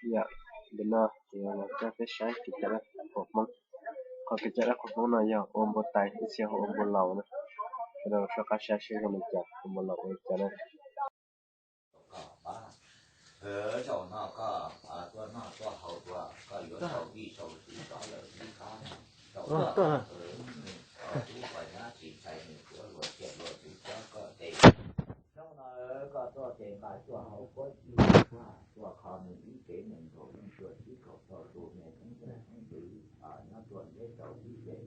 Yog, ntawm no ces los coj peb saib kev cai dab qhuas Hmoob. Qhov kev cai dab qhuas Hmoob no yog ua npua tais, ib txhia hu ua npua laus na. Sawv daws soj qab saib seb zoo li cas, ua npua laus ua li cas na. Zaum no koj tuaj noj tuaj haus dua, koj yuav sau vij sau txiv rov lawm ib qab, rau qhov tub qhov nyab tsis ntshai nws tuav luag tsiaj luag txhuv coj koj tes. Hnub no koj tuaj ces nqa cuaj hauv kuab yim, tuaj kho nws ib tsev nees nkaum leej cuaj tsib kaum rau tus me xeeb ntxwv nyob tuaj ntev rau ib tsev,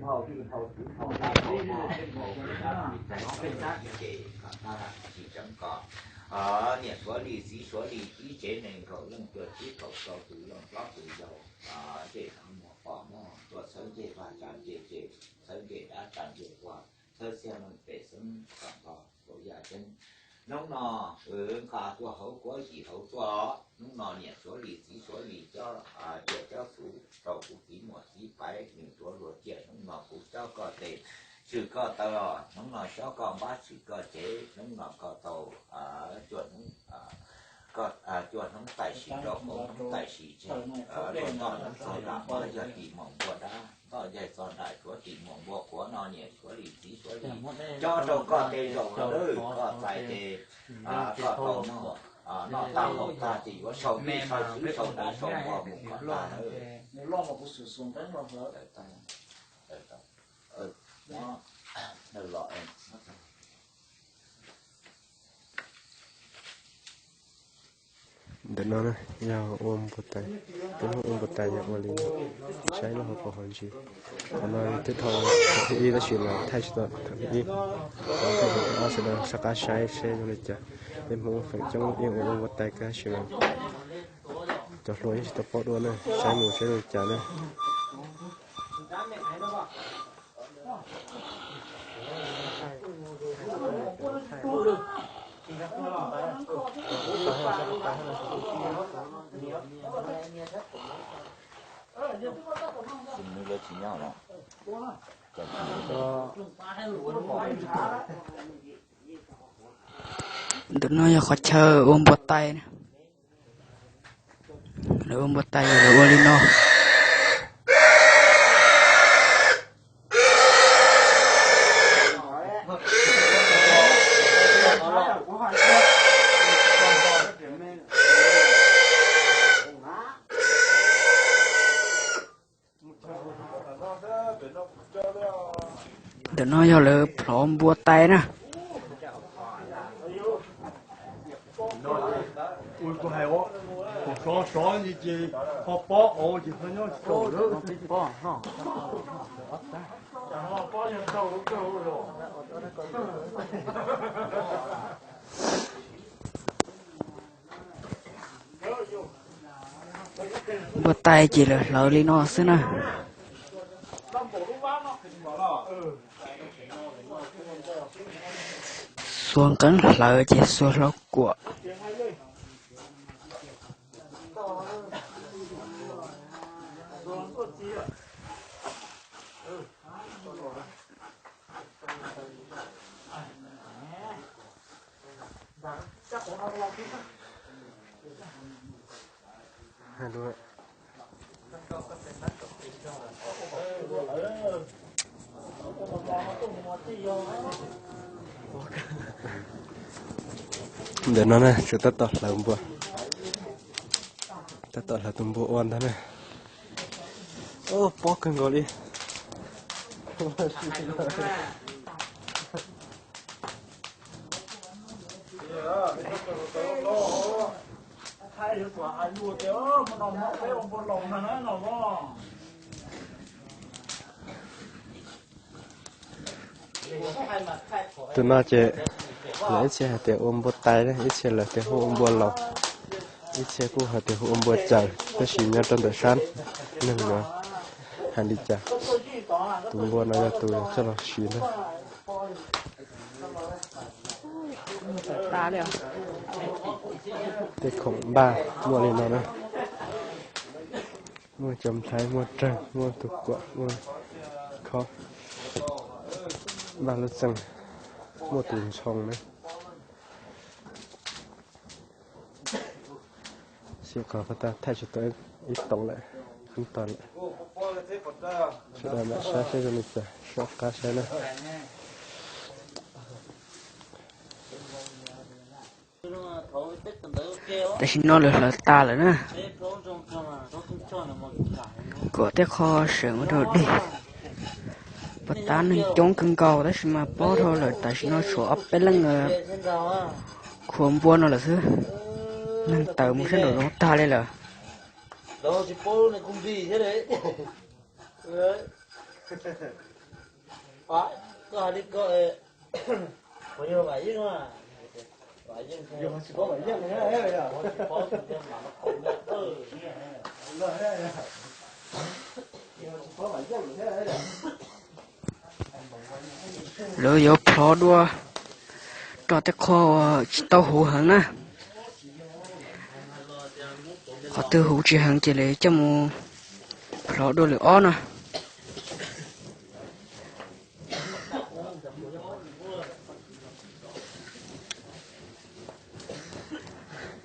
hau vij hau txiv hau dab hau noj hau vij dab vij tais hau ib tsev kom tab tsis tseev koj. Niam suav li txiv suav li ib tsev nees nkaum leej cuaj tsib kaum rau tus yau hlob tus yau, ntsej muag pom muag tuaj txhawb ntsej vaj tsa ntsej ces, txhawb ntsej dab tsa ntsej quaj, txhawb txhiaj leej pem xeeb kom nto kaum yaj ceeb. Hnub no nqa tuaj hauv kuab yim hauv tuaj, hnub no niam suav li txiv suav li cob tsiaj cob txhuv rau kuv txiv muam txiv paiv nws tuav luag tsiaj, hnub no kuv cob koj tes, tshwm koj taw os, hnub no cob koj npab tshwm koj cev, hnub no koj tau cuaj hnub, cuaj hnub tais sis rau kaum hnub tais sis tseg, luag noj hnub txog nram mob yog tim moos npua dab, ntoj ncaig txog nram suav tim moos npua qhuav no niam suav li txiv suav li cob rau koj tes zaum no lawm, koj txais tes koj tau noj, noj tag haus tag ces yuav sau vij sau txiv sau dab sau npua mus koj tag lawm. Ntawm no yog ua npua tais, tus ua npua tais yog ua li no, saib lub hauv paus hauv ntsis. Qhov no twb thaum thawj ib tab sis mas thaij tsis tau thawm thib ib. Thawm thib ob sawv daws soj qab saib seb zoo li cas. Peb Hmoob feem coob yeej ua npua tais kawg tab sis mas cov hluas yeej tsis tau paub dua na, saib mus saib zoo li cas na. Ntawm no yog qhov chaw ua npua tais na. Lawv ua npua tais yog lawv ua li no. Ntawm no yog lawv plhov npua tais na. Npua tais ces lawv hlawv li no xwb na. Xuas nqeeb hlawv ces xuas hlau kuam. Ntawm no na tsuas tab tom hlawv npua, tab tom hlawv tus npua ua ntag na. Ub, pob kawg nkaus li. Tus no ces lawv ib txhia hais tias ua npua tais, ib txhia lawv tias hu ua npua laus, ib txhia kuj hais tias hu ua npua caws, tab sis nyob rau ntawm sab neeg yuav hais li cas. Tus npua no yog tus coj los siv ntag. Tej khoom npaj muaj li no na. Muaj cov nplhaib, muaj rag, muaj tus kuam, muaj khob, npaj lub txeeg, muaj tus ntshoo na. Tsis qhov pab tab thaij tsis tau ib toom lawm, qhov tod lawm. Sawv daws mam saib seb zoo li cas, soj qab saib na. Tam sim no lawv hlawv tas lawm na. Kom tej qho sawv mus rau dej. Pab tab neeg coob kawg nkaus tab sis mas pob dhau lawm, tam sim no tshuav ob peb leej khuav npua no lawm xwb. Neeg tawm mus sab nraum zoov tag li lawm. Lawv yuav plhov dua rau tej qho uas tsis tau huv heev na. Qhov twg huv tsis heev ces lawv coj mus plhov dua lwm ob no.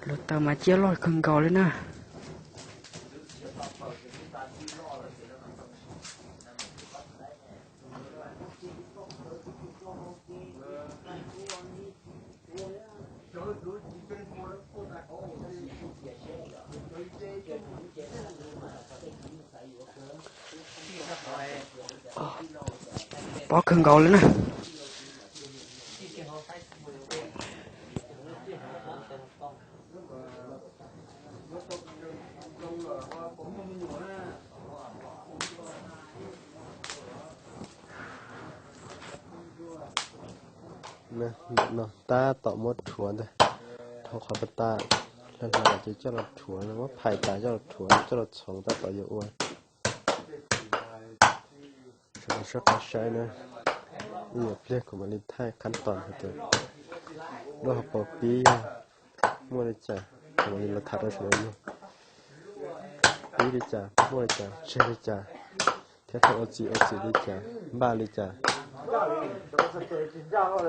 Luag taw mas ciaj loj kawg nkaus li na. Pob kawg nkaus li na. Ntawm no tab tom muab rhuav ntag, dhau qhov pab tab hlawv hlawv ces coj los rhuav, muab phais tas coj los rhuav coj los txhoov tab tom yuav ua. Sawv daws soj qab saib na, ib nyuag pliag kuv mam li thaij qhab tos hais tias lub hauv paus pib yog muaj li cas, kuv mam li los tham rau sawv daws mloog. Pib li cas, muaj li cas, tseg li cas, thiab thaum ua txim ua txim li cas, npaj li cas.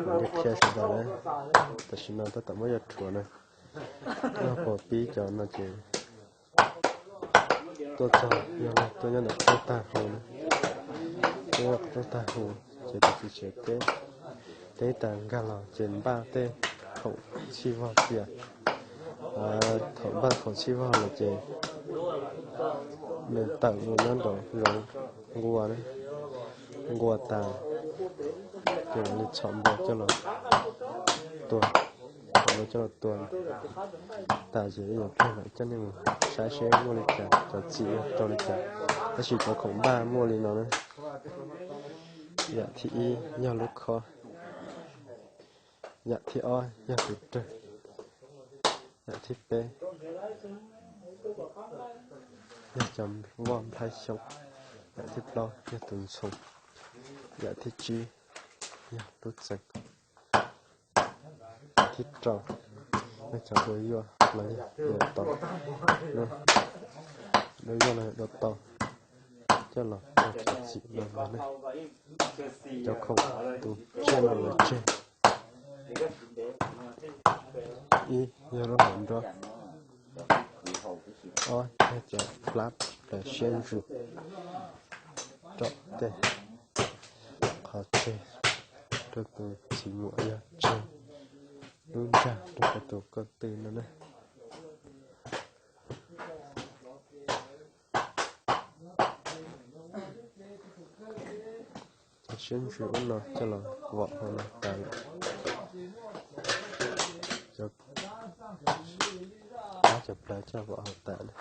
Mam li qhia sawv daws na, tam sim no tab tom muab coj rhuav na. Lub hauv paus pib cov no ces tuaj txog yog tuaj nyob ntawm qhov rooj tag huv na, tuaj nyob qhov rooj tag huv ces tus txiv tsev teb, teb tas nkag los ces npaj tej khoom txhij vog cia. Thaum npaj khoom txhij vog lawm ces nws tawm mus nyob nraum zoov nqua, nqua tas ces mam li txhom npua coj los tua, txhom npua coj los tua tas ces ib nyuag pliag mam coj nej mus saib seb muaj li cas, cov txim yog rau li cas, tab sis cov khoom npaj muaj li no na. Yam thib ib yog lub khob, yam thib ob yog tus rawg, yam thib peb yog cov voj nplhaib xyoob, yam thib plaub yog tus ntxhoo, yam thib tsib yog lub txeev, thib rau yog cov dua yuaj los yog dua tau, dua yuaj los yog dua tau, coj los ua cov txim no los ne. Cov khoom tus tsiaj no lawv tseg, ib yog lub hauv nruab, ob yog cov plab plaws siab ntsws rau tej qhov tseg, rau tus txiv muam yog tseg lub ntsag rau qhov tus ko tw no na. Cov siab ntsws ub no coj los vom hauv no tas lawm. Cov plab coj los vom hauv tas lawm.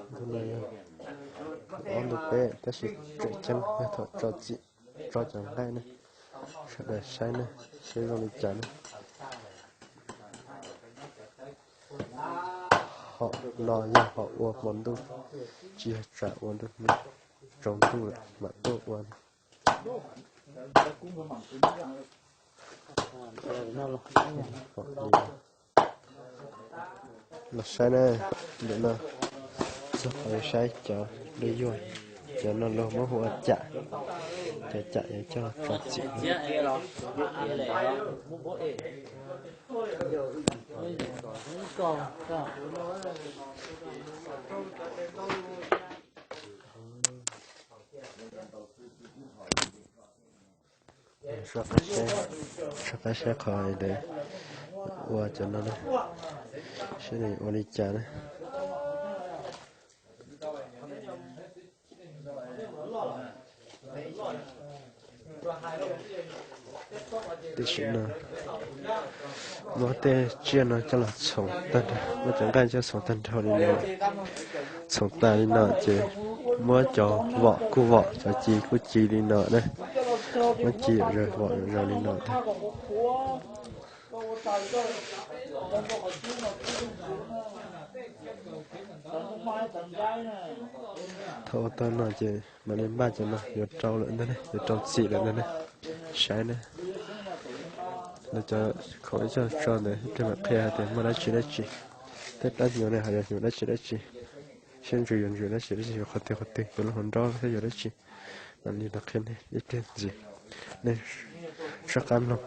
Tus no yog ob ntu peb tab sis tseem ceeb yog thaum tso txim, tso cov nqaij ne, sawv daws saib ne, seb zoo li cas ne. Hom no yog hom ua hmo ntuj, tsis yog tsam ua ntuj hnub, tsaus ntuj lawm mam tuaj ua. Los saib na, ntawm no txog qhov saib cov dub yuag, cov no luag muab hu ua cam, cov cam yuav coj tso txim. Soj qab saib qhov ntawd ua cov no na, saib nws ua li cas na. Tiam sis no muab tej tsiaj no coj los txhoov tag nrho, muab cov nqaij coj txhoov tag nrho li no, txhoov tas li no ces muab cov vom kuj vom, cov ci kuj ci li no na, muab ci vom zaws li no tag. Thaum ua tau no ces mam li npaj cov no yuav rau lawm ntag ne, yuav rau txim lawm ntag ne. Saib ne, lawv cov khoom ib txoj tso ntawd ib pliag mam qhia hais tias muaj dab tsi dab tsi, thiab dab hnyuv ne ho yog hnyuv dab tsi dab tsi, siab ntsws yuav ntsws dab tsi dab tsi, yuav qhov twg qhov twg, yuav lub hauv nraub thiab yuav dab tsi. Mam li los qhia nej ib pliag ntxiv. Nej soj qab mloog.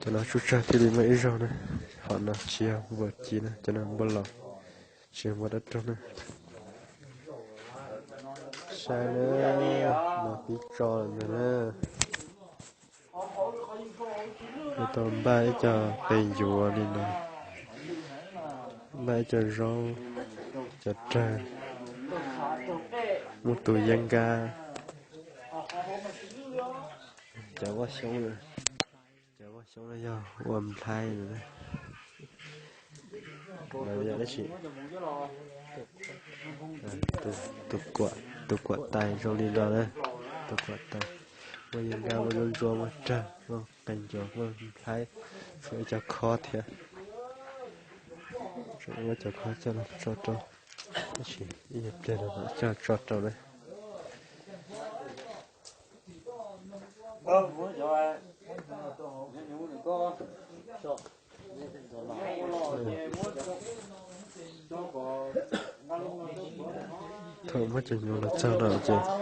Cov no tsuj tsawg thiaj li muaj ib zaug na. Hom no tsis yog npua ci na, cov no npua laus, tsis yog npua dab roog na. Saib na, no pib tso lawm ntag na. Yuav tau npaj ib co qe ncuav li no, npaj ib co zaub, cov rawg, muaj tus yeeb nkab, cov vaj xyoob, cov vaj xyoob no yog ua nplhaib no. Lawv yog dab tsi? Tus kuam, tus kuam tais zoo li no na. Tus kuam tais muaj yeeb nkab, muaj zuab ntsuab, muaj rawg, muaj qe ncuav, muaj nplhaib, tshuav ib co khob thiab. Muab cov khob coj los tso rau, ib pliag no mam coj tso rau na. Thaum muab cov hnyuv los txog no ces nws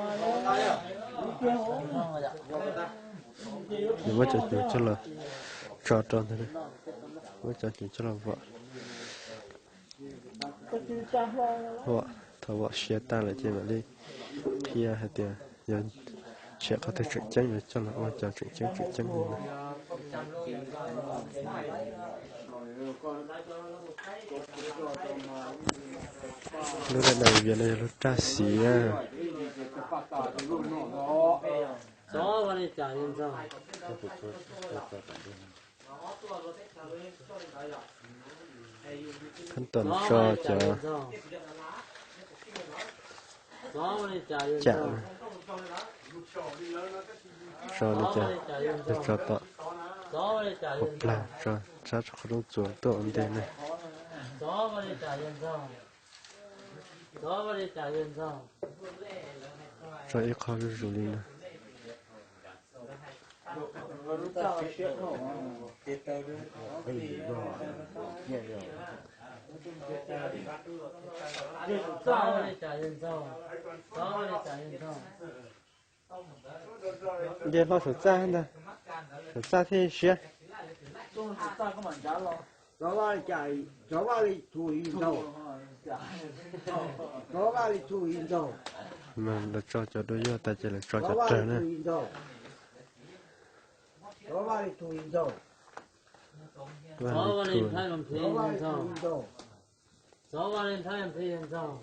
muab cov hnyuv coj los tso rau ntag, muab cov hnyuv coj los vom, vom, thaum vom siav tag lawm ces mam li qhia hais tias yuav tshem qhov twg tseem ceeb, yuav coj los ua cov tseem ceeb tseem ceeb li no. Lub raj nas vias no yog lub raj xiv na. Khab tom tso cov cam, tso li cas yog tso tom hauv plag, tso sab qhov rooj txuas tuaj ua ntej na. Tso ib qho zuj zus li no. Nce hlo saum txaj ntag, saum txaj thiaj siab. Lawv tso cov dub yuag tas ces lawv tso cov rawg na. Vaj li thu, xo vab lom thu ces yog rawg,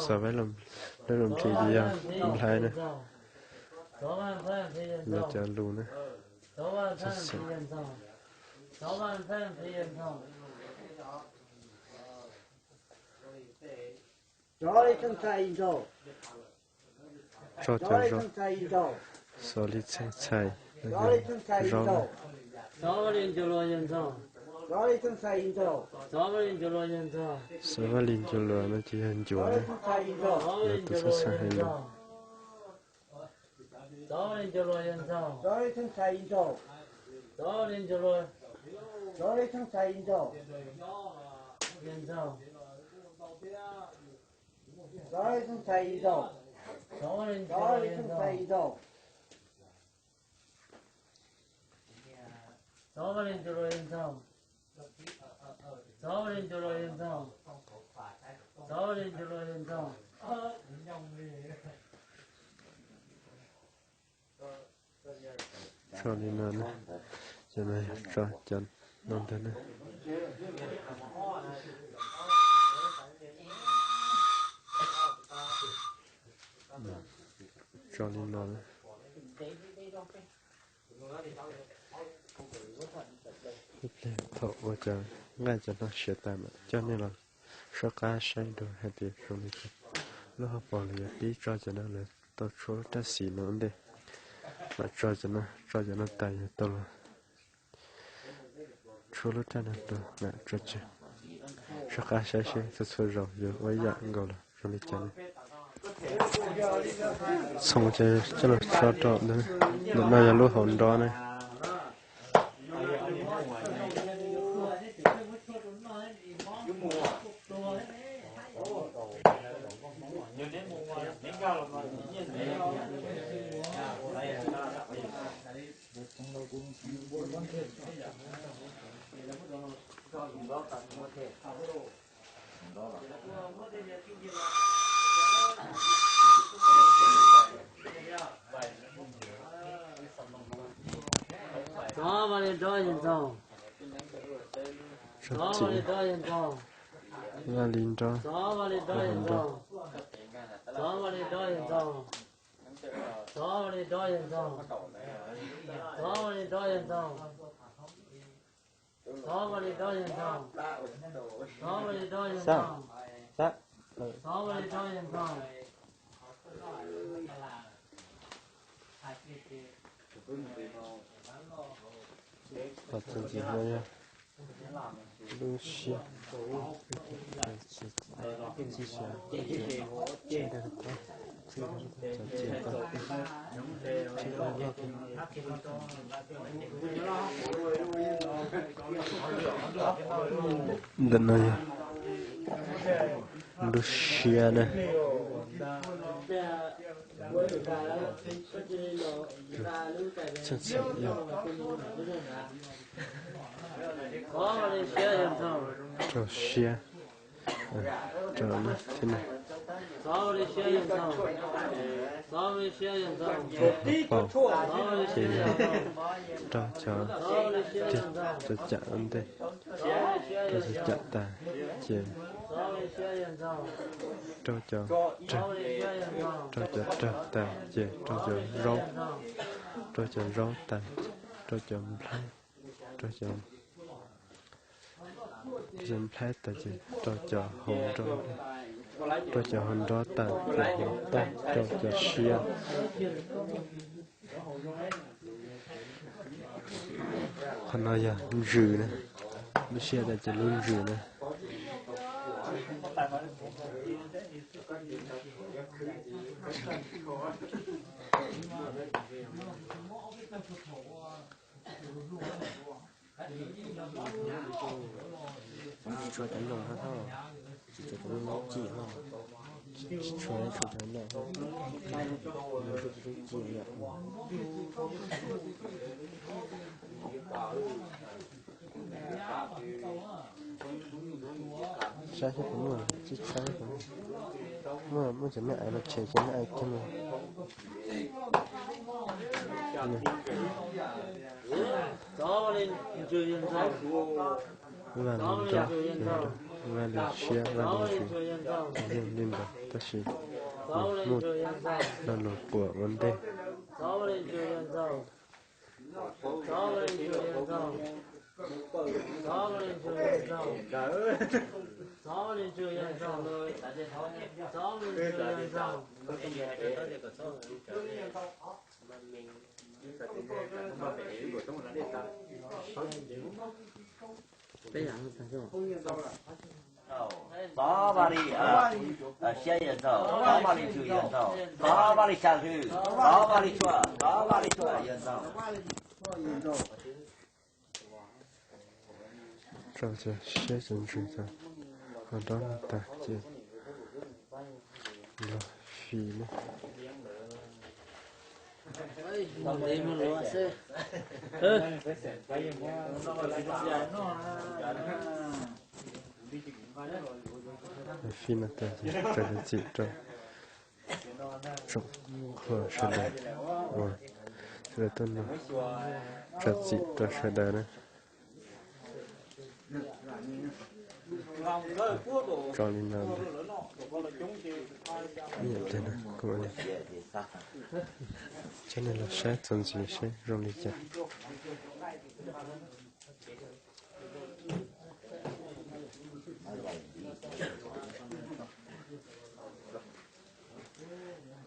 xo vab lom, lom nplis ces yog nplhaib na. Lawv cov lus na. Tso cov zaub, xov li txheej txhais, zaub. Xov vaj li ncuav luas no ces yog ncuav na, lawv tus txheej txhais hais no. Tso li no na, cov no yog tso cov no ntag na. Tso li no na. Ib pliag thaum ua cov nqaij cov no siav tas mam coj nej los soj qab saib dua hais tias zoo li cas. Lub hauv paus lawv yuav pib tso cov no, lawv tau tshuab lub raj xim no ua ntej, mam tso cov no, tso cov no tas yog tau los tshuab lub raj no rau mam tso tseg. Soj qab saib seb txhua txhua zaus yuav ua ib yam nkaus los zoo li cas ne. Txhoov coj los tso rau ntawm no yog lub hauv nrob ne. Xov vaj li nrob yawg ntxaug. Xov vaj li nrob yawg ntxaug. Vaj li nrob. Xov vaj li nrob yawg ntxaug. Xov vaj li nrob yawg ntxaug. Xov vaj li nrob yawg ntxaug. Xov vaj li nrob yawg ntxaug. Xov vaj li nrob yawg ntxaug. Xov vaj li nrob yawg ntxaug. Xov vaj li nrob yawg ntxaug. Qhov txuas ntxiv no yog lub siab, txij siab, txij siab, txij siab, txij siab. Ntawm no yog lub siab na. Rau siab. Rau no thiab na. Rau hauv paus ces yog rau cov, cov cam ua ntej, rau cov cam tas ces rau cov rawg, rau cov rawg tas ces rau cov zaub, rau cov zaub tas ces rau cov nplhaib, rau cov nplhaib tas ces rau cov hauv nrob, rau cov hauv nrob tas ces hauv tag rau cov siab. Qhov no yog ntsws na, lub siab tas ces lub ntsws na. Tsis tshuav cov no hab, tsis tshuav cov no, tsis tshuav cov no, tsis tshuav cov no. Saib seb puas muaj, tsis saib puas muaj, muaj cov me ais los tshem cov me ais kiag mus. Vaj li nrob, vaj li siab, vaj li ntsws, yeej li ntawd tab sis muaj lo lus puam ua ntej. Txov vaj li siab yawg ntxaug, txov vaj li tswv yawg ntxaug, txov vaj li xya hlwb, txov vaj li tshuaj, txov vaj li tshuaj yawg ntxaug. Tso cov siab cov ntsws cov hauv nrob no tas ces los fim ne. Fim no tas ces tso cov txim rau tsoom qhua sawv daws uas sawv daws tuaj nug, tso txim rau sawv daws na. Tso li no ntag. Ib yam tiag no kuj ua li ces nej los saib txuas ntxiv seb zoo li cas.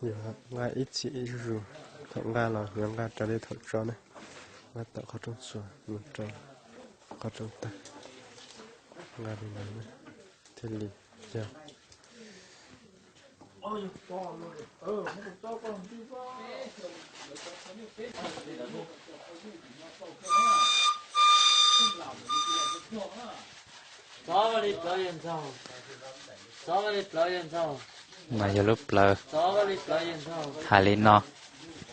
Yog nqa ib txhis ib zuj zus, thaum nqa los yuav nqa raws li thaum tso ne, nqa tawm qhov rooj txuas mus rau qhov rooj tag, nqa li no thiaj li yog. Txov vaj li plawv yawg ntxaug, txov vaj li plawv yawg ntxaug. No yog lub plawv. Txov vaj li plawv yawg ntxaug. Hais li no,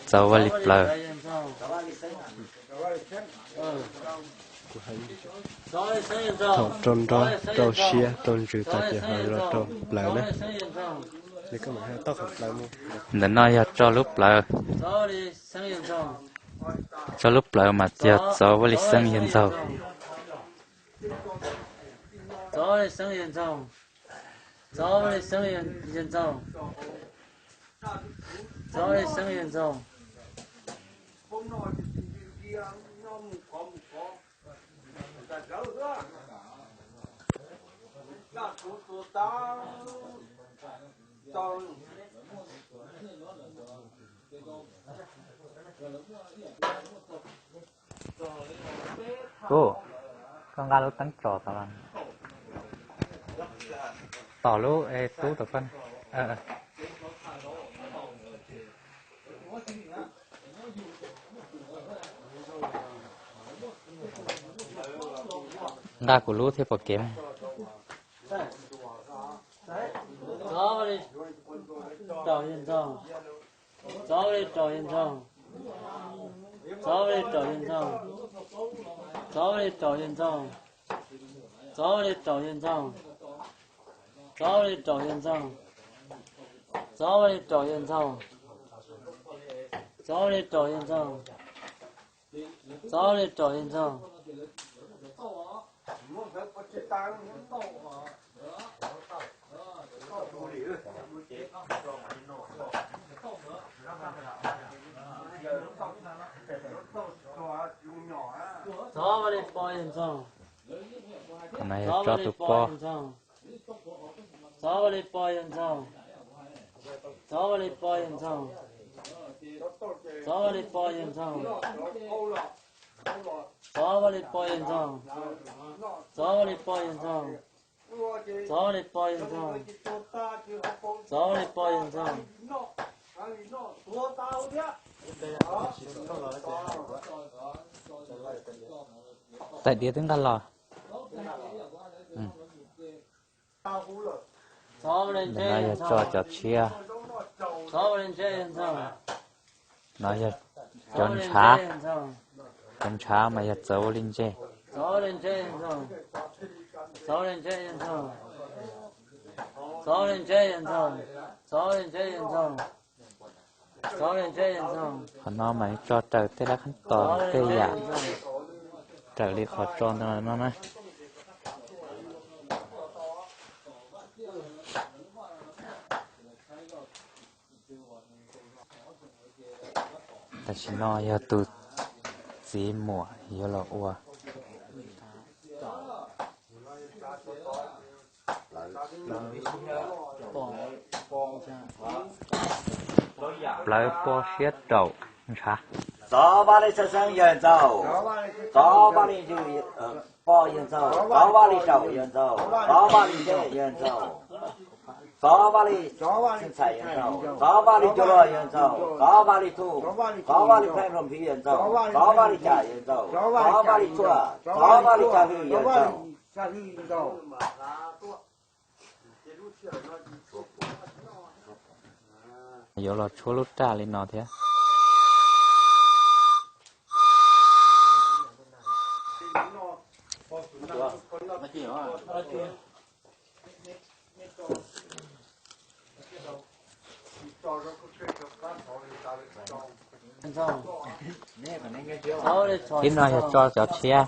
txov vaj li plawv. Thaum rau nrob rau siab rau ntsws tas ces ho los rau plawv na. Ntawm no yog tso lub plawv. Tso lub plawv mas yog txov vaj li xeeb yawg ntxaug. Txov vaj li xeeb yawg ntxaug. Txov vaj li xeeb yawg ntxaug. Txov vaj li xeeb yawg ntxaug. Kuv, koj nqa lub teeb tso tom, tom lub e tub tom koj. Nqa kuv lub thiab pom kev. Txov vaj li rau yawg ntxaug. Txov vaj li rau yawg ntxaug. Txov vaj li rau yawg ntxaug. Txov vaj li rau yawg ntxaug. Txov vaj li rau yawg ntxaug. Txov vaj li rau yawg ntxaug. Txov vaj li rau yawg ntxaug. Txov vaj li rau yawg ntxaug. Txov vaj li rau yawg ntxaug. Txov vaj li pov yawg ntxaug. Qhov no yog tso tus pov. Txov vaj li pov yawg ntxaug. Txov vaj li pov yawg ntxaug. Txov vaj li pov yawg ntxaug. Txov vaj li pov yawg ntxaug. Txov vaj li pov yawg ntxaug. Txov vaj li pov yawg ntxaug. Txov vaj li pov yawg ntxaug. Tais diav twb nqa los. Ntawm no yog tso cov tshiab. No yog cov ntshav. Cov ntshav mas yog txawv ua li ntses. Qhov no mas tso raws tej lab khab tos tej yam, raws li qhov tso ntawm no na. Tam sim no yog tus txiv muam yuav los ua Plawv pob siab raum ntshav. Tsov Vaj Lis Xab Xeeb yawg ntxaug, tsov Vaj Lis Ntsws poj yawg ntxaug, tsov Vaj Lis Saum yawg ntxaug, tsov Vaj Lis Ntxeb yawg ntxaug, tsov Vaj Lis Xeeb Txhais yawg ntxaug, tsov Vaj Lis Cuag Luag yawg ntxaug, tsov Vaj Lis Thuj, tsov Vaj Lis Pheej Hluas Nphiv yawg ntxaug, tsov Vaj Lis Cas yawg ntxaug, tsov Vaj Lis Tshuaj, tsov Vaj Lis Cag Hwj yawg ntxaug. Yuav los tshuab lub raj li no thiab. Ib no yog tso cov tshiab.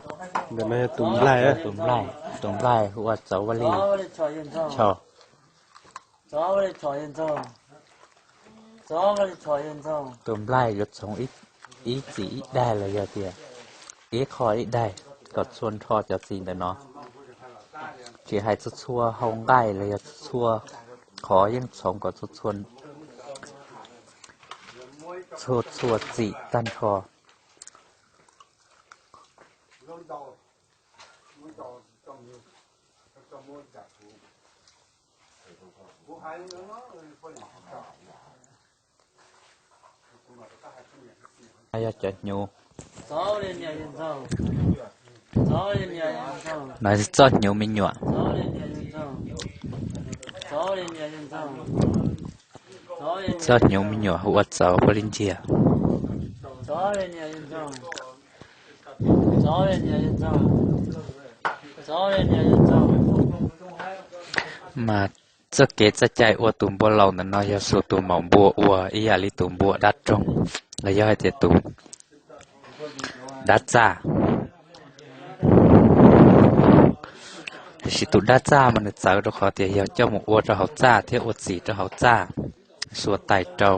Tus nplaig, tus nplaig hu ua Tsov Vaj Lis Chos. Tus nplaig yuav txhoov ib txim ib daim los yog tias ib qho ib daim kom txhua nrho cov txiv ntawm no. Tsis hais txhua txhua hau nqaij los yog txhua txhua qhov yeej txhoov kom txhua txhua, txhua txhua txim tag nrho. Yog cov hnyuv. No txoj hnyuv me nyuam. Txoj hnyuv me nyuam hu ua Tsov Vaj Lis Ntsiag. Mas txoj kev txoj cai ua tus npua laus ntawm no yog xuas tus maum npua ua ib yam li tus npua dab roog los yog hais tias tus dab txaj. Tiam sis tus dab txaj mas nws txawv rau qhov tias yog coj mus ua rau hauv txaj thiab ua txim rau hauv txaj, xuas tais rau.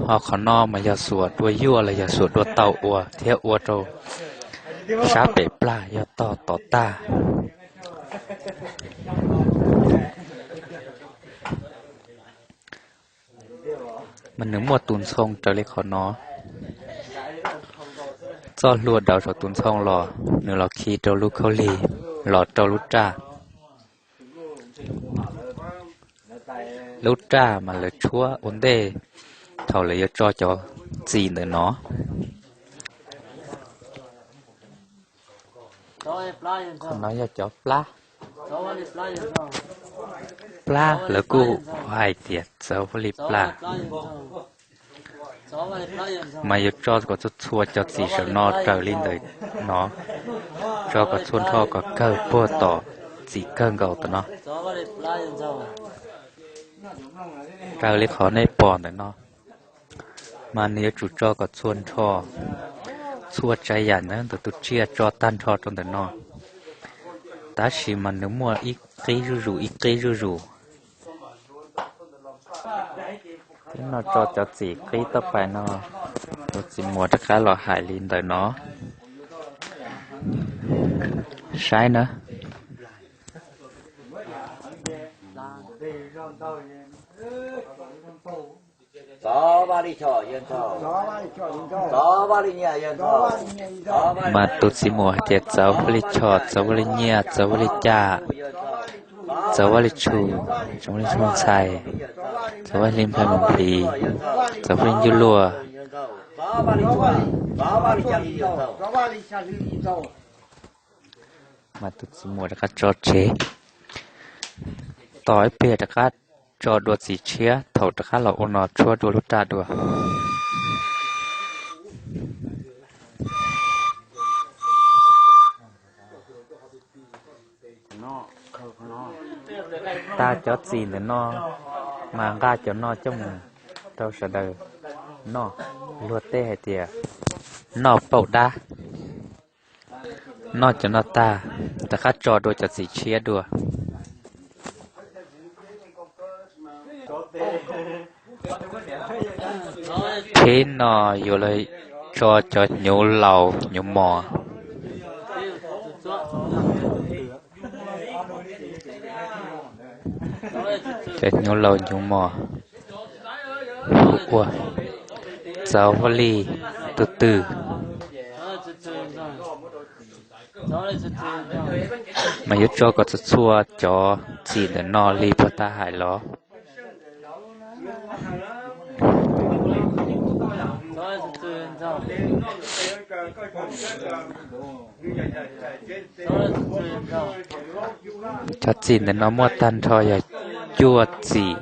Ho qhov no mas yog xuas dua yuaj los yog xuas dua tau ua thiab ua rau sab pem plag yog tog tom tag. Mas nws muaj tus ntxhoo raws li qhov no. Txoj hlua daws saum tus ntxhoo los nws los khi rau lub khaub lig, los rau lub raj. Lub raj mas lawv tshuab ua ntej thaum lawv yuav tso cov txim ntawm no. Qhov no yog cov plab. Plab lawv kuj hais tias Tsov Vaj Lis Plas. Mas yuav tso kom txhua txhua cov txim saum no raws li ntawm no, tso kom txhua nrho kom kawg puag tom txim kawg nkaus tom no. Raws li qhov nej pom ntawm no, mas nws yuav tsum tso kom txhua nrho, txhua tsav yam ntawd ntawm tus tsiaj tso tag nrho rau ntawm no. Tab sis mas nws muaj ib qib zuj zus ib qib zuj zus. Tib no tso cov txim qib toj pais no, tus txiv muas rov qab los hais li ntawm no. Saib na. Tsov Vaj Lis Chos yawg ntxaug, Tsov Vaj Lis Nyiaj yawg ntxaug. Mas tus txiv muas hais tias Tsov Vaj Lis Chos, Tsov Vaj Lis Nyiaj, Tsov Vaj Lis Cas, Tsov Vaj Lis Tshus, Tsov Vaj Lis Xeeb Ntxhais, Tsov Vaj Lis Nplhaib Mus Nplis, Tsov Vaj Lis Ncuj Luaj. Mas tus txiv muas rov qab tso tseg, tos ib pliag rov qab tso dua txiv tshiab thaum rov qab los ua no tshuab dua lub raj dua. Tag cov txim ntawm no, mas nqa cov no coj mus rau sawv daws noj. Luag tej hais tias noj pauj dab. Noj cov no tag, rov qab tso dua cov txiv tshiab dua. Thib no yuav los tso cov hnyuv laus hnyuv mos. Cov hnyuv laus hnyuv mos hu ua txauv Vaj Lij tus twg, mas yuav tso kom txhua txhua cov txim ntawm no li puag ta hais los. Cov txim ntawm no muaj tag nrho yog cuaj txim.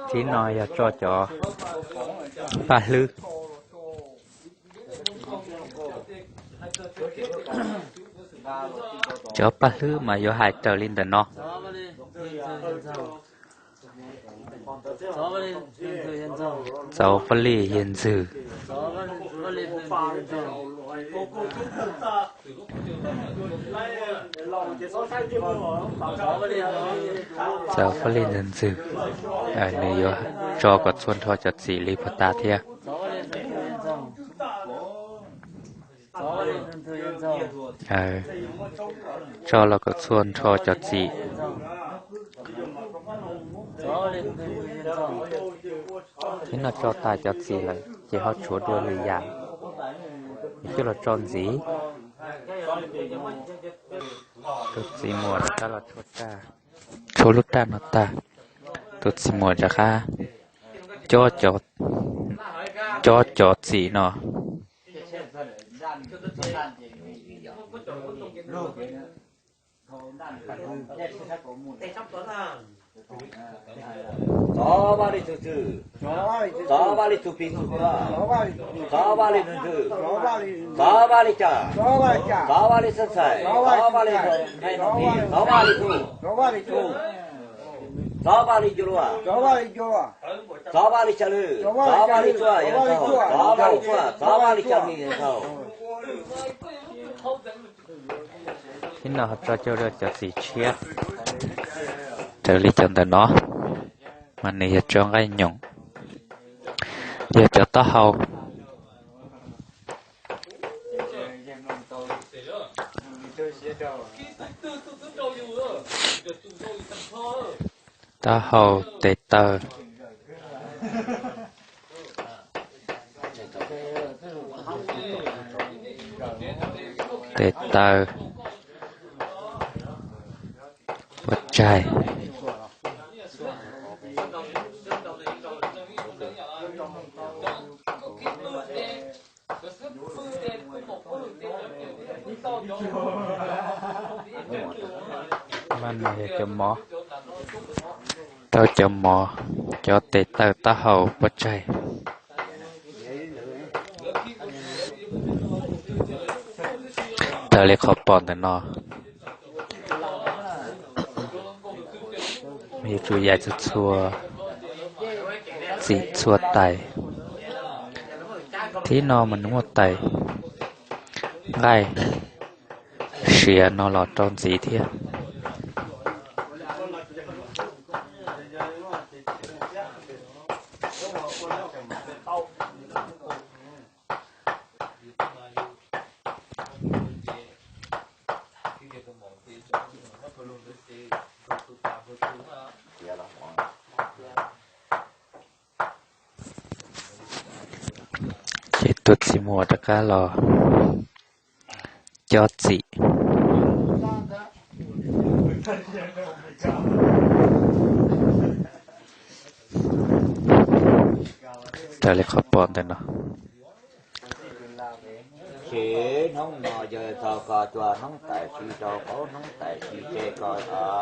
Thib no yog tso cov paj hlwb. Cov paj hlwb mas yuav hais raws li ntawm no. Txauv Vaj Lij Yawg Ntxwg. Txauv Vaj Lij Ntxwg, nws yuav tso kom txhua nrho cov txim li puag ta thiab. Tso los kom txhua nrho cov txim. Thib no tso tas cov txim lawm ces ho tshuav dua lwm yam, coj los tso ntxiv. Tus txiv muam rov qab los tshuab raj, tshuab lub raj no tag, tus txiv muam rov qab cob cov txim no. Txov Vaj Lij tug txwj, txov Vaj Lij tug plig tug pag, txov Vaj Lij ntxwg, txov Vaj Lij cag, txov Vaj Lij xeeb ntxhais, txov Vaj Lij, txov Vaj Lij tug, txov Vaj Lij cug lua, txov Vaj Lij cag lwj, txov Vaj Lij txuaj yees txaug, txov Vaj Lij txuaj, txov Vaj Lij cag lwj yees txaug. Thib no ho tso coj cov txim tshiab raws li cov ntawm no, mas nws yog tso nqaij nyoos, yog cov taub hau. Taub hau, tes taw, tes taw, puas tsaig. Mas no yog cov mov, rau cov mov, cov tes taw, taub hau, puas tsaig. Raws li qhov pom ntawm no, yuav tsum yaim txhua txhua txim txhua tais. Thib no mas nws muaj tais nqaij siav no los rau ntxiv thiab. Ces tus txiv muam rov qab los cob txim. Raws li qhov pom ntawm no. Ces hnub no yawg txog koj cua hnub tais si rau qaub hnub tais si ces koj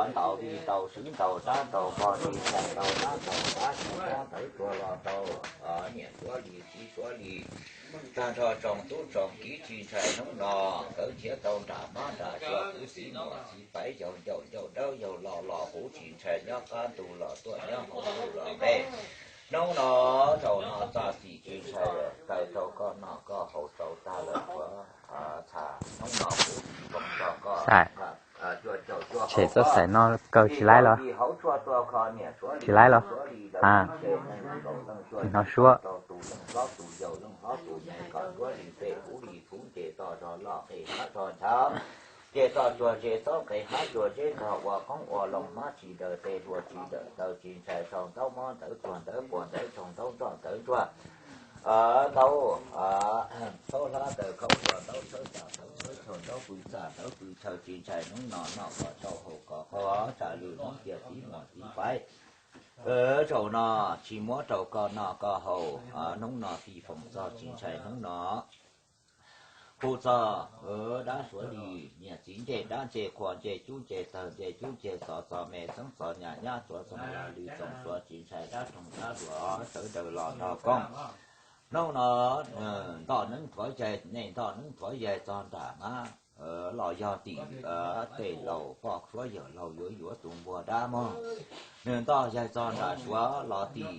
ntaus vij ntaus sub ntaus sab ntaus koj tsis txhais ntaus dab ntaus dab tsis mob ntawd tuag los rau niam suav li txiv suav li. Tag nrho tsoom tub tsoom kiv tsis ntshai hnub no, nkawd nrhiav tau nram mab nram tsuag kwv txiv muam txiv paiv yaug ncauj ncauj dawb yaug lo los huv tsis ntshai nyob qab ntug los tuaj nyob hauv ntug los nqe. Hnub no zaum no txaj txim tsis ntshai, raws rau koj noj koj haus rau tag lawm txhua txhas. Hnub no kuv tsis foom txog koj cua caum cua Ces txoj xaim no kawg tsis laib los? Tsis laib los? A, hnov suab. Ces toj tsuag ze txob qe hab tsuag zeb tog ua qoob ua loo hmab tsis daws tes hlua tsis daws taw tsis ntshai sau ntaub mob ntawv tsuag ntawv puas ntawv tshoo ntaub nroj ntawv ntsuag ntaub thaub hlab taws khaub hlua ntaub tshawb txam ntawv tshawb chaw ntaub pw txaj ntawv pw chaw tsis ntshai hnub no noj kom tsau haus kom qhov tsam lwm hnub tias txiv muam txiv paiv zaum no tsis muab rau koj noj koj haus hnub no fij foom txog tsis ntshai hnub no. Hu txog dab suav lis niam txiv ncej dab ncej qhua ncej cub ncej tawg ncej cub ncej txov txov me xeeb txov nyam nyab txuav txoom lag lwm txoom txuav tsis ntshai dab roog dab luam sawv daws los nrog koob. Hnub no ntoj neeb thuav yaig nej ntoj neeb thuav yaig txog nram hmab los yog tim tej laus poj suav yawm laus yuav yuav tus npua dab mog. Nws ntoj yaig txog nram suav los tim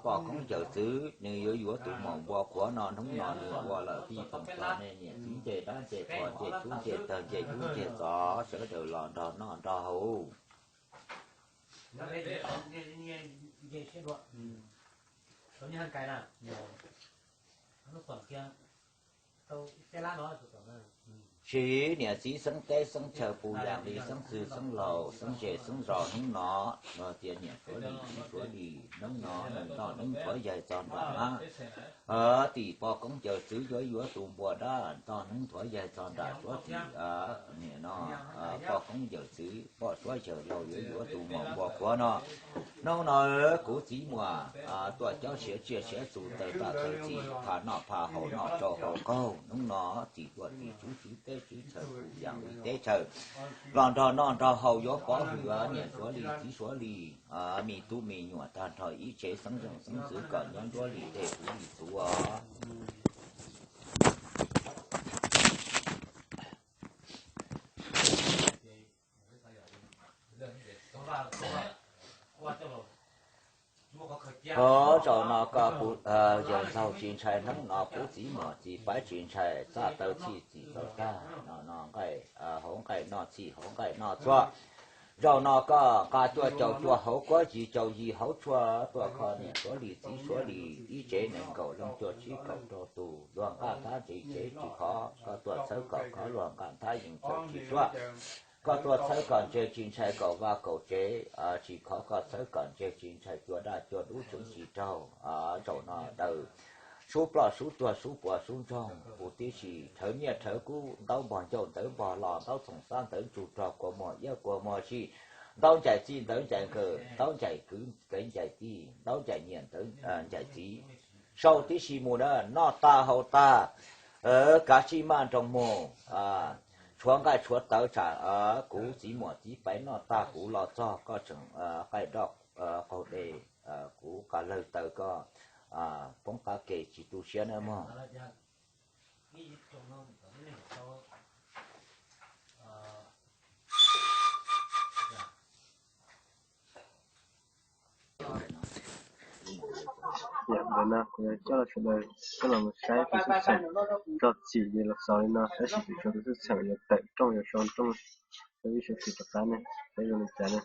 poj koob yawm txwv nws yuav yuav tus maum npua qhuav no hnub no nws ua lawm fij foom txog nej niam txiv ncej dab ncej qhua ncej cub ncej tawg ncej cub ncej txov sawv daws los nrog noj nrog haus. Siv niam txiv xeeb teb xeeb chaw puj yaam li xeeb txwg xeeb laus xeeb zej xeeb zos hnub no, tias niam suav lis txiv suav lis hnub no nws ntoj neeb thuav yaig txog nram hmab tim poj koob yawm txwv yuav yuav tus npua dab ntoj neeb thuav yaig txog nram suav tim no poj koob yawm txwv poj suav yawm laus yuav yuav tus maum npua qhuav no. Hnub no kuv txiv muam tuaj cov siav tsiaj siav txhu taw tam taw txim pha noj pha haus noj tsau haus qaug hnub no txim tuaj tim tswv tswv teb tswv chaw puj yaam li teb chaw los nrog noj nrog haus yuav pov hwm niam suav lis txiv suav lis me tub me nyuam tag nrho ib tsev xeeb zeej xeeb ntxwv kom nyob nruab li tej puv li txhuv. Hov zaum no koj yawg ntxaug tsis ntshai hnub no kuv txiv muam txiv paiv tsis ntshai txaj taw txhij txim tau tag no no nqaij hauv nqaij noj txhij hauv nqaij noj txhua. Zaum no koj nqa cuaj caum cuaj hauv kuab yim caum yim hauv tshuaj tuaj kho niam suav lis txiv suav lis ib tsev nees nkaum leej cuaj tsib kaum rau tus luag nqaj nthab ntse tsev tsis khov koj tuaj txhawb kom khov luag nqaj nthab yeej tsaws tsis suab. Koj tuaj txhawb kom ntseg tsis ntshai kaum vaj kaum tsev tsis khov koj txhawb kom ntseg tsis ntshai cua daj cua dub tseev tsis raug. Zaum no daws sub ploj sub tuag sub puas sub ntsoog puv tib si rhawv nyiaj rhawv kub ntaub npog ncauj ntawv npog los ntaub txoom xab ntawv ntsug rog kua muag iab kua muag si ntaub ncaim txij ntawv ncaim nkawm ntaub ncaim kwv kev ncaim tij ntaub ncaim niam ntawv ncaim txiv. Sau tib si mus na noj tag haus tag kav tsij maj nroos mus tshuav nqaij tshuav tawv tsam kuv txiv muam txiv paiv noj tag kuv los txog koj tseem qaij doj qaug de kuv qas lawg taw koj poob qab ke tsis tu siab na mog. Yam ntawm no kuv yuav coj sawv daws coj los mus saib tus txheej txheem rog txim li los xaus li no tab sis kuv tsuas tus txheej txheem yuav tawm rooj yuav sau rooj rau ib suav twg rov qab ne, saib zoo li cas ne.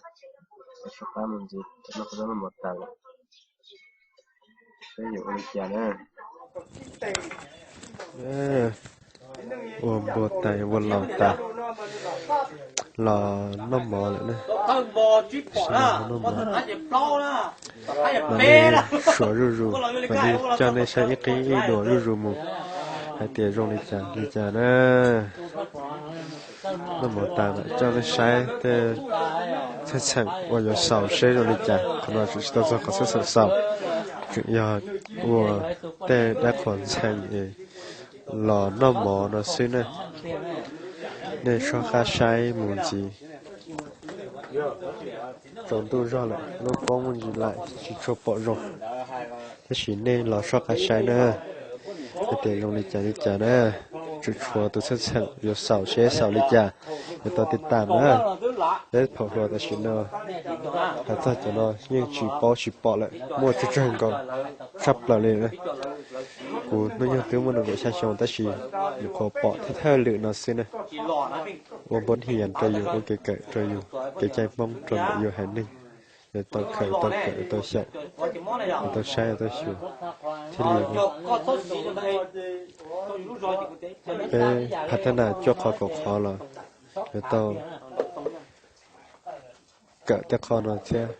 Rov qab mus ntxiv, no kuv rov mos tas lawm, saib yuav ua li cas na. Ua npua tas ua laus tas los noj mov lawm na. Noj mov, mam li suav zuj zus, mam li coj nej saib ib qib ib duas zuj zus mus hais tias zoo li cas li cas na. Noj mov tas mam coj nej saib tej txheej txheem uas yuav xaus seb zoo li cas, qhov no tseem tsis tau txog qhov txheej txheem xaus, tseem yog ua tej dab qhuas ntxhee los noj mov no xwb na. Nej soj qab saib mus ntxiv. Tsaus ntuj zog lawm lub koob muaj ntsis laim tsis tshua pom zoo, tab sis nej los soj qab saib na, hais tias zoo li cas li cas na. Tseem tshuav tus txheej txheem yuav xaus seb xaus li cas, yuav tau tiv tam na. Peb phaum hluas tam sim no hais txog cov no yeej tsis paub tsis pom lawm, muaj tsawg tsawg nkaus tshaj plaws li na. Kuv hnub nyoog twb muaj nees nkaum xya xyoo tab sis nyuam qhuav pom thawj thawj lwm no xwb na. Ua npoj hias rau yus, ua kev kawm rau yus, kev cai Hmoob rau ntawm yus haiv neeg, yuav tau khaws, tau kawm, tau xyaum, yuav tau saib, yuav tau xyuas, thiaj li peb phav thab nas cuaj qhov kaum qhov los yuav tau kawm tej qho no thiab.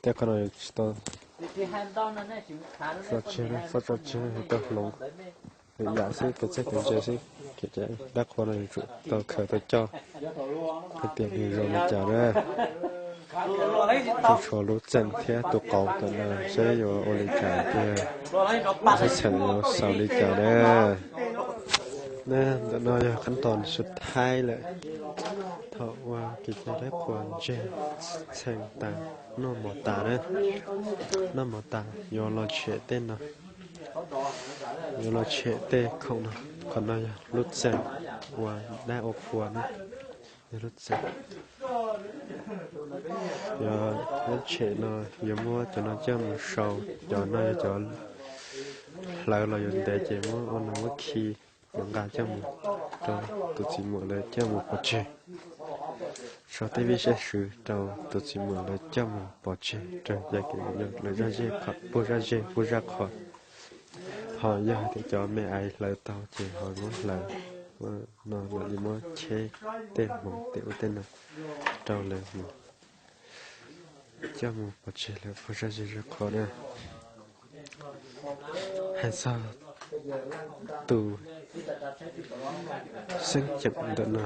Tej qho no yuav tsis tau tso tseg, txhob tso tseg, yuav tau hloov lwm yam xwb, kev txawj kev ntse xwb. Dab qhua no yuav tsum tau khaws tau coj hais tias nws zoo li cas na. Tshuav lub txeem thiab tus qauv ntawm no saib yuav ua li cas tiag, xab txheem yuav xaus li cas na. Ntawm no yog qab tos xub thawj lawm. Thaum ua kev cai dab qhuas ntseg txheem tas, noj mov tas na, noj mov tas yuav los tshem tej no, yuav los tshem tej khoom no. Qhov no yog lub txeem uas dab ua qhua na, yog lub txeem. Yog dab tshem no yuav muab cov no coj mus sau, cov no yog cov hlawv los yuav ntev ces muab ua no muab khi, yuav nqa coj mus rau tus txiv muam lawv coj mus pov tseg. Sau tej vij zej swv rau tus txiv muam lawv coj mus pov tseg rau yav kev lawv zaj zej, puag zaj zej puag zaj qhua. Ho yog tias cov me aiv hlawv tau ces ho muab hlawv no, mam li muab cheb tej hmoov tej ub tej no rau lawv mus coj mus pov tseg lawv puag zaj zej zaj qhua na. Hais txog tus xeeb ceem ntawm no,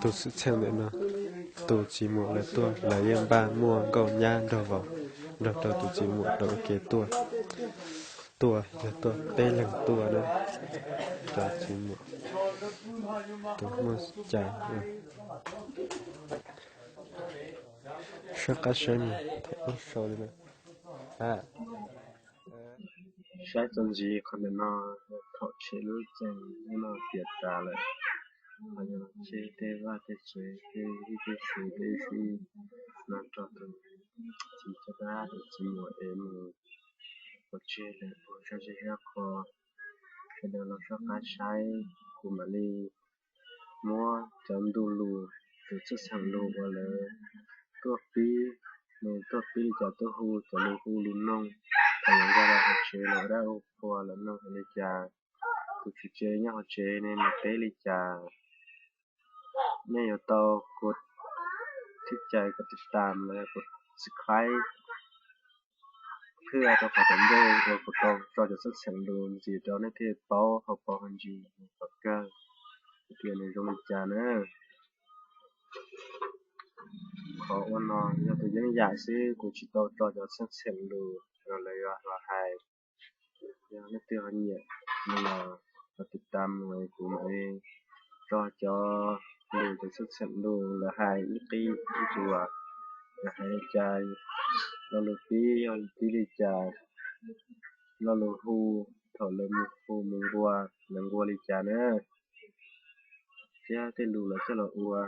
tus xwm txheej ntawm no, tus txiv muam lawv tuaj lawv yeej npaj muaj nkauj nyab nrog vauv, nrog rau tus txiv muam rau ua ke tuaj. Tuaj yog tuaj peb leeg tuaj na, cov txiv muam, tus muaj cai. Soj qab saib mus thaum ub sau li no. Saib txuas ntxiv qhov ntawm no, thaum tshem lub txeem no tiav tas lawm, ho yog tshem tej vaj tej tsev tej vij tej sub tej sub no rau tus txiv coj dab tus txiv muam es mus pov tseg lawm puag zaj zej zaj qhua. Sawv daws los soj qab saib, kuv mam li muab cov ntu lus tus txheej txheem lus uas lawv tuaj pib, nws tuaj pib li cas, tuaj hu cov lus hu lus noog, thaum lawv nqa los hauv tsev los ua dab ua qhua lawv noog hais li cas, tus tswv tsev nyob hauv tsev ne nws teb li cas. Nej yuav tau kuv thib cais kom tiv tam los yog kuv subscribe thiab rau qhov tom ntej uas kuv tau tso cov xwm txheem lus ntxiv rau nej thiaj paub hauv paus hauv ntsis kom kawg tias nws zoo li cas na. Qhov ua no yog tus yeeb yam xwb, kuv tsis tau tso cov xwm txheem lus los lawv yuav los hais. Yog leej twg ho nyiam no los ho tiv tam mus, kuv mam li tso cov lus cov xwm txheem lus lawv hais ib qib ib tug, lawv hais li cas, lo lus pib yog pib li cas, lo lus hu thaum lawv mus hu mus nqua lawv nqua li cas na, thiab tej lus lawv coj los ua,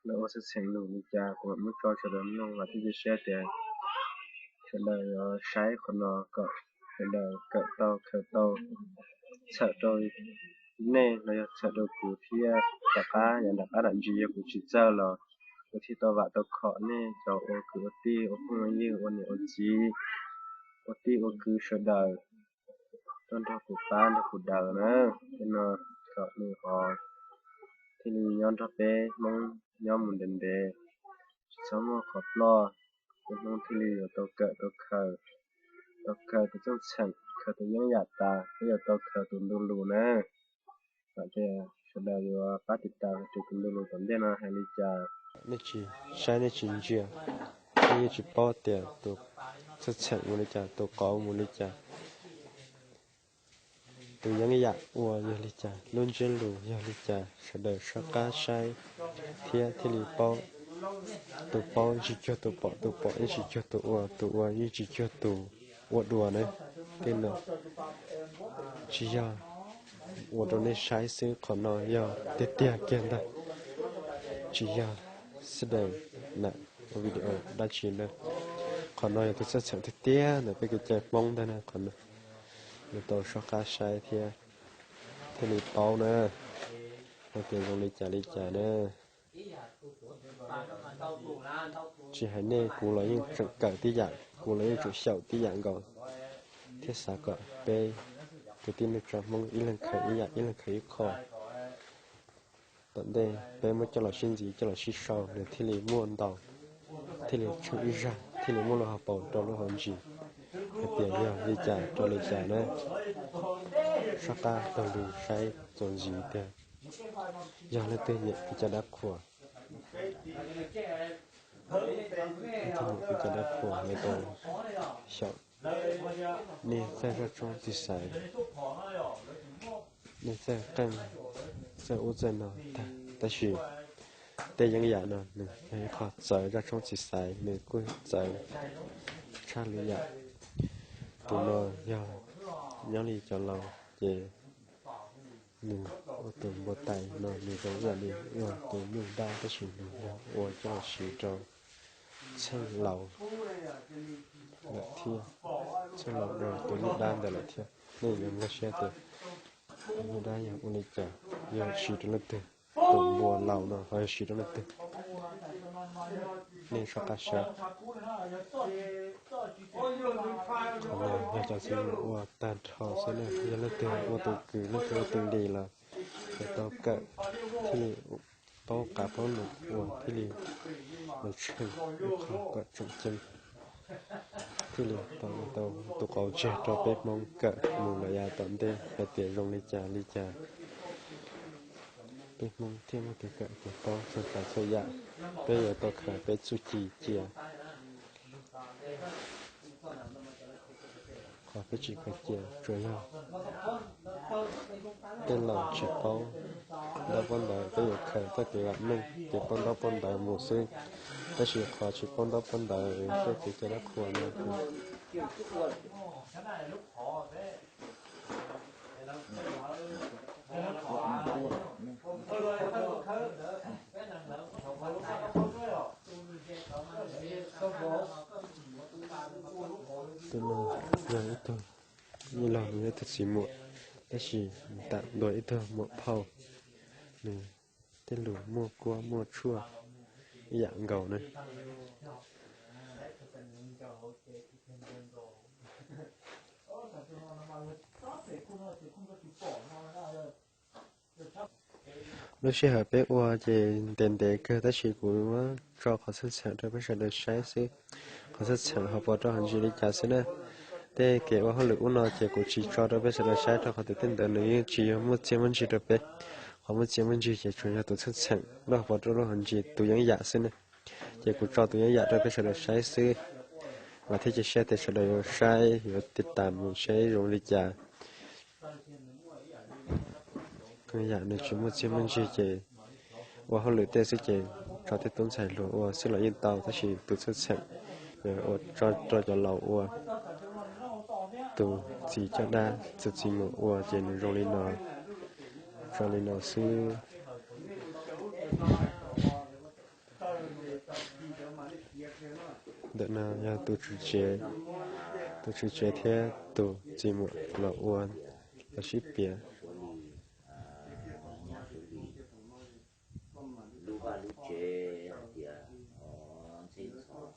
lawv ua xwm txheem lus li cas, kuv mam muab tso sawv daws mloog los thiaj cia siab tias sawv daws yuav saib qhov no kom sawv daws kawm tau khaws tau, txhawm rau nej los yog txhawm rau kuv thiab. Tom qab yav nram qab nram ntsis yog kuv tsis txawj los kuv thiaj tau vam tau khom nej cov ua kwv ua tij ua phooj ua ywg ua niam ua txiv ua tij ua kwv sawv daws tuaj nrog kuv pab nrog kuv daws na. Tej no kom nws ho thiaj li nyob nrog peb Hmoob nyob mus ntev ntev, tsis txhob muaj qhov ploj, peb Hmoob thiaj li yuav tau kawm tau khaws, tau khaws tus txheej txheem, khaws tus yeeb yam tas, peb yuav tau khaws tus ntu lus na. Kom tias sawv daws yuav pab tiv tam tus ntu lus tom ntej no hais li cas. Nej tsis saib nej tsis ntsia, nej yeej tsis paub tias tus txheej txheem mus li cas, tus qauv mus li cas, tus yeeb yam ua yog li cas, lub ntsiab lus yog li cas, sawv daws soj qab saib thiab thiaj li paub. Tus paub yeej tsis cuag tus pom, tus pom yeej tsis cuag tus ua, tus ua yeej tsis cuag tus ua dua na. Tej no tsis yog ua rau nej saib xwb, qhov no yog tiag tiag kiag ntag, tsis yog sawv daws nam ua video dab tsi ntag. Qhov no yog tus txheej txheem tiag tiag ntawm peb kev cai Hmoob ntag na, qhov no yuav tau soj qab saib thiab thiaj li paub na, hais tias zoo li cas li cas na. Tsis hais nej kuv los yeej tseem kawm tib yam, kuv los yeej tseem xyaum tib yam nkaus, thiab xav kom peb kwv tij neej tsa Hmoob ib leeg khaws ib yam, ib leeg khaws ib qho. Tom ntej peb muab coj los sib ntxiv coj los sib sau nws thiaj li muaj ntau, thiaj li tsheej ib zag, thiaj li muaj lub hauv paus rau lub hauv ntsis hais tias yog li cas rau li cas na. Soj qab taug lw saib txuas ntxiv tiag, yog leej twg nyiam kev cai dab qhuas, leej twg nyiam kev cai dab qhuas yuav tau xyaum. Nej txawj zaj tshoob txiv xaiv, nej txawj qeej, txawj ub txawj no tag, tab sis tej yeeb yam no nws yog ib qho txawv zaj tshoob txiv xaiv, nws kuj txawv tshaj lwm yam. Tus no yog nyob li cov laus ces nws ua tus npua tais no nws zoo ib yam li ua tus nyuj dab, tab sis nws yog ua coj los siv rau txheej laus lawm thiab, txheej laus rau tus nyuj dab ntawd lawm thiab. Nej yuav nkag siab tias tus nyuj dab yog ua li cas, yog siv rau leej twg, tus npua laus no ho yog siv rau leej twg. Nej soj qab saib. Qhov no yog cov txiv mus ua tag nrho xwb na, yog leej twg ua tus kwv leej twg ua tus lis los yuav tau kawm thiaj li paub qab paub lus ua thiaj li mus tsheej ib qho kom tseem ceeb, thiaj li tau ua tau tus qauv tseg rau peb Hmoob kawm mus lawm yav tom ntej hais tias zoo li cas li cas. Peb Hmoob thiaj muaj kev kawm kev paub txhua tsav txhua yam. Peb yuav tau khaws peb txuj ci cia. Qhov peb tsis khaws cia tsuas yog tej laus tsis paub ntaub paub ntawv, peb yuav khaws txoj kev vam meej kev paub ntaub paub ntawv mus xwb. Tab sis qhov tsis paub ntaub paub ntawv tej kev cai dab qhuas no Tus no yog ib tug, ib los nws yog ib tug txiv muam, tab sis tam ntua ib tug muam phauj, nws tej lus muaj kuab muaj tshuaj ib yam nkaus na. Lub sij hawm peb ua ces ntev ntev kawg tab sis kuv muab tso qhov txheej txheem rau peb sawv daws saib xwb. Qhov txheej txheem ho puas rau hauv ntsis li cas xwb na. Tej kev ua hauj lwm ub no ces kuv tsis tso rau peb sawv daws saib rau qhov tias tej ntawd nws yeej tsis yog muaj txiaj muaj ntsig rau peb. Qhov muaj txiaj muaj ntsig ces tsuas yog tus txheej txheem lub hauv paus rau lub hauv ntsis tus yeeb yam xwb na. Ces kuv tso tus yeeb yam rau peb sawv daws saib xwb, vam thiab cia siab tias sawv daws yuav saib yuav tiv tas mus saib zoo li cas. Yam nws tsis muaj txiaj muaj ntsig ces ua hauj lwm tej xwb ces tso tej tub ntxhais hluas ua xwb los yeej tau, tab sis tus txheej txheem ua tso rau cov laus ua, tus txiv caj dab tus txiv muam ua ces nws zoo li no, tso li no xwb. Ntawm no yog tus tswv tsev, tus tswv tsev thiab tus txiv muam los ua, los sib piav. Lub vaj lub tsev hais tias ntxheb ntxhov,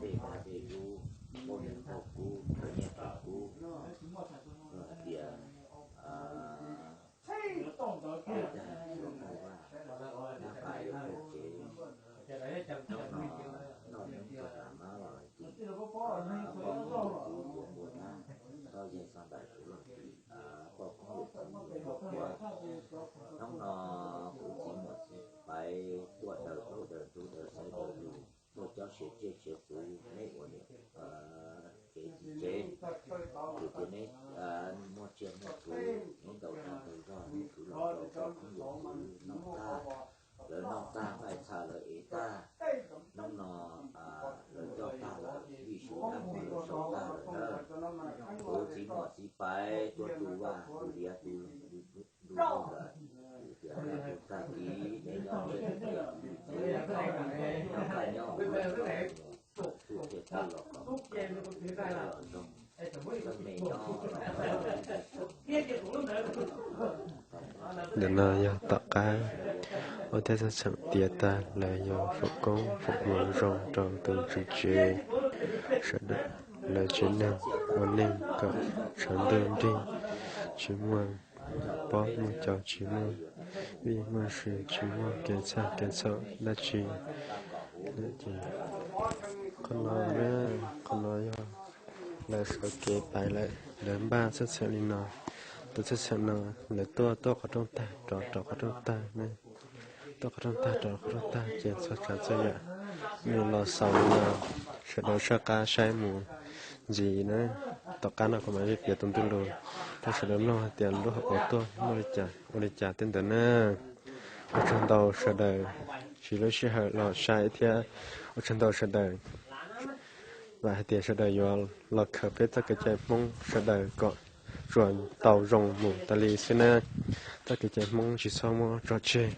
dej dab dej dub, poj niam poj kub, poj niam poj kub, hais tias ua vaj, nab pam yuav pawg tsev, noj nyob rau tas mab los tim, poj kub yuav ua nab, toj yeeg xov ntais kuv los tim, poj kub yuav tim yuav ua. Hnub no kuv txiv muam txiv paiv tuaj daws plaub daws ntug daws xaiv daws lus, tuaj cob siav tsiaj siav txhuv, neb ua niam tsev txiv tsev, kuv tias neb muaj tsiaj muaj txhuv, neb ntaus dag ntaus zog, neb khwv los rau poj kub yuav khwv noj tag. Lawv noj tag nqaij txha lawv ev tag, hnub no lawv coj tag lawm, vij sum tag lawv sau tag lawm na. Kuv txiv muam txiv paiv tuaj tu vaj tu liav tu lug lawm, kuv tias tag kis neb nyob neb tias kuv vij tsev, noj tag nyob hauv vaj hauv tsev, Ntawm no yog tom qab ua tej txheej txheem tiav tag, lawv yuav foom koob foom hmoov zoo rau tus tswv tsev, sawv daws, lawv tsev neeg ua neej kom tshav ntuj nrig, tsis muaj pob muaj caus, tsis muaj vij muaj sw, tsis muaj kev txhawj kev txhaum dab tsi. Ces qhov no, qhov no yog lawv sawv kev pais lawm, lawv npaj txheej txheem li no. Tus txheej txheem no lawv tuaj, tuaj qhov rooj tag rov, rov qhov rooj tag ne, tuaj qhov rooj tag rov qhov rooj tag, ces txhua tsav txhua yam nws los xaus li no, sawv daws soj qab saib mus ntxiv na. Tom qab no kuv mam li piav tus ntuj lus rau sawv daws mloog hais tias lub hauv paus tuaj muaj li cas ua li cas tej ntawd na. Ua tsaug ntau sawv daws siv lub sij hawm los saib thiab ua tsaug ntau sawv daws, vam hais tias sawv daws yuav los khaws peb txoj kev cai Hmoob sawv daws kom tsuas tau zoo mus tas li xwb na. Txoj kev cai Hmoob tsis txhob muab tso tseg.